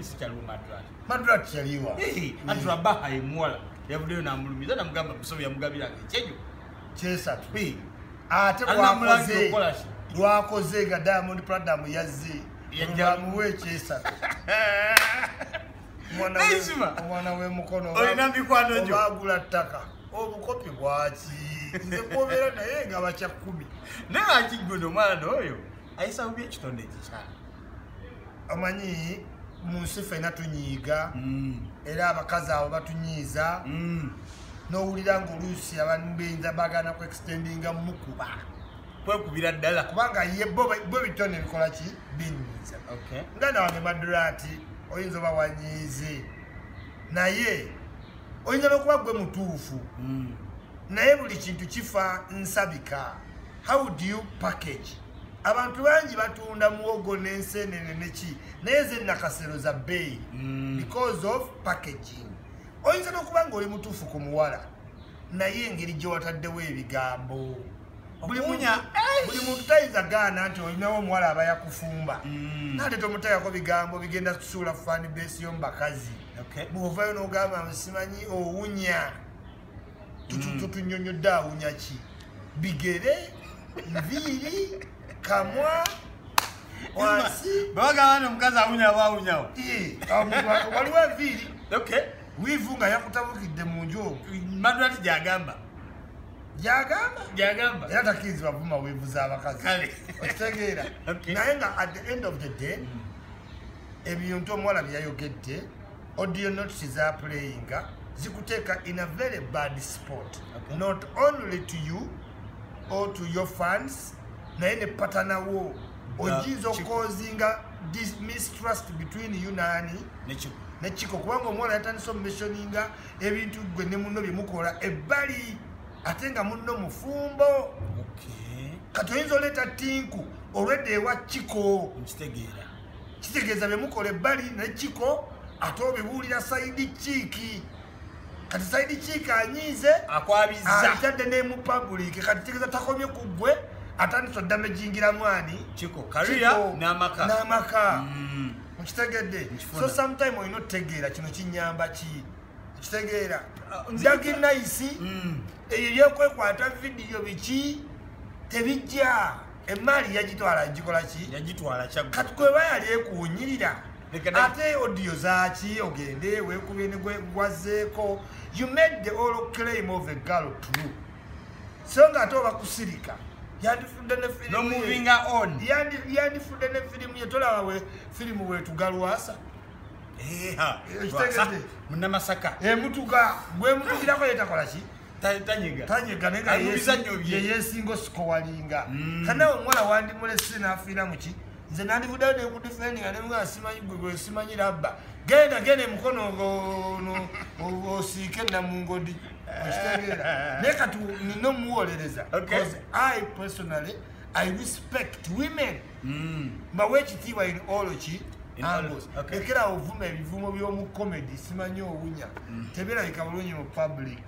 Gundi sikyaliwo Madrat. Madrat yaliwa. Anti Rabaha ye muwala yavuddeyo n'amulumiza namugamba Musobi yamugabiranga ekyejo kyesatu. Ate lwakoze nga Diamond Platnumz yazze lwamuwa ekyesatu. Omwana w'emukono olina mikwano gyo obagula ttaka obukopi bwaki nze kubeera naye nga bakya 10. Naye lwaki gwe omwana oyo ayisa bubi ekitonde ekikyala? Omanyi mu nsi ffenna tunyiiga, era abakazi abo batunyiiza, n'owulira ng'oluusi abantu beyinza bagaana ku extendinga mukuba kwekubira ddala kubanga ye bo bitone bikola ki binyiiza. Muganda wange Madrat oyinza oba wanyiize naye oyinza n'okuba gwe mutuufu, naye buli kintu kifa nsabika. How do you package? Abantu bangi batunda muwogo n'ensenene neki, naye ze Nakasero za bbeeyi because of packaging. Oyinza n'okuba ng'oli mutuufu ku muwala naye engeri gye wataddewo ebigambo, buli muntu tayinza gaana nti olinawo omuwala aba yakufumba, nate tomuteekako bigambo bigenda kusuula fan base yo mu bakazi. Bw'ovayo n'ogamba simanyi owunya, tutunyonnyodde awunya ki? Bigere, nviiri, kamwa, wansi. Bagamba omukazi awunya aba awunyawo. Waliwo enviiri. Wiivu nga yakutabukidde mu nju omwo. Madrat gy'agamba. Gyagamba era takkirizibwa vuma wiivu z'abakazi. Okitegeera? Naye nga at the end of the day ebintu omuwala bye yayogedde, audio notes za playinga zikuteeka in a very bad spot, not only to you or to your fans, naye ne partner wo oyinza okukozinga this mistrust between you nani ne Chiko, kubanga omuwala yatandise omumissioninga ebintu gwe ne munno bye mukola ebbali ate nga munno mufumbo. Kati oyinza oleeta tinku olwedde ewa Chiko. Nkitegeera. Kitegeeza bye mukola ebbali ne Chiko ate obibuulira side chick. Kati side chick anyiize akwabizza atadde ne mu public. Kati kitegeeza takomye ku ggwe, atandise oddamejingira mwani Chiko career n'amaka n'amaka. Mukitegedde? So sometime olina otegeera kino kinyamba ki, okitegeera? Dagi Nice eyo byokwekwata vidiyo biki tebijja, emaali yagitwala gikola ki? Yagitwala kyaggwa. Kati kweba yali ekuwunyirira ate audio zaaki ogende weekubye ne gwazeeko. You made the all claim of a girl true, so nga ate oba kusirika yandifudde ne firimu no moving on, yandifudde ne firimu ye. Tolaba we firimu wetugalwasa Munnamasaka emutuka gwemutukirako yetakola ki? Tanyega naye nga yeyesinga osikowalinga. Kanawe omuwala wandimulese n'afiira muki? Nze nandivuddeyo nekudifendinga nemugamba simanyi gwe gwe simanyi labba, genda genda emukono osiike Namungodi. Okitegeera? Naye kati nina omuwolereza because I personally I respect women, mbawe ekitiibwa in all ki angles. Lekera ovuma ebivumo by'omu comedy simanyi owunya tebirabika bulungi mu public.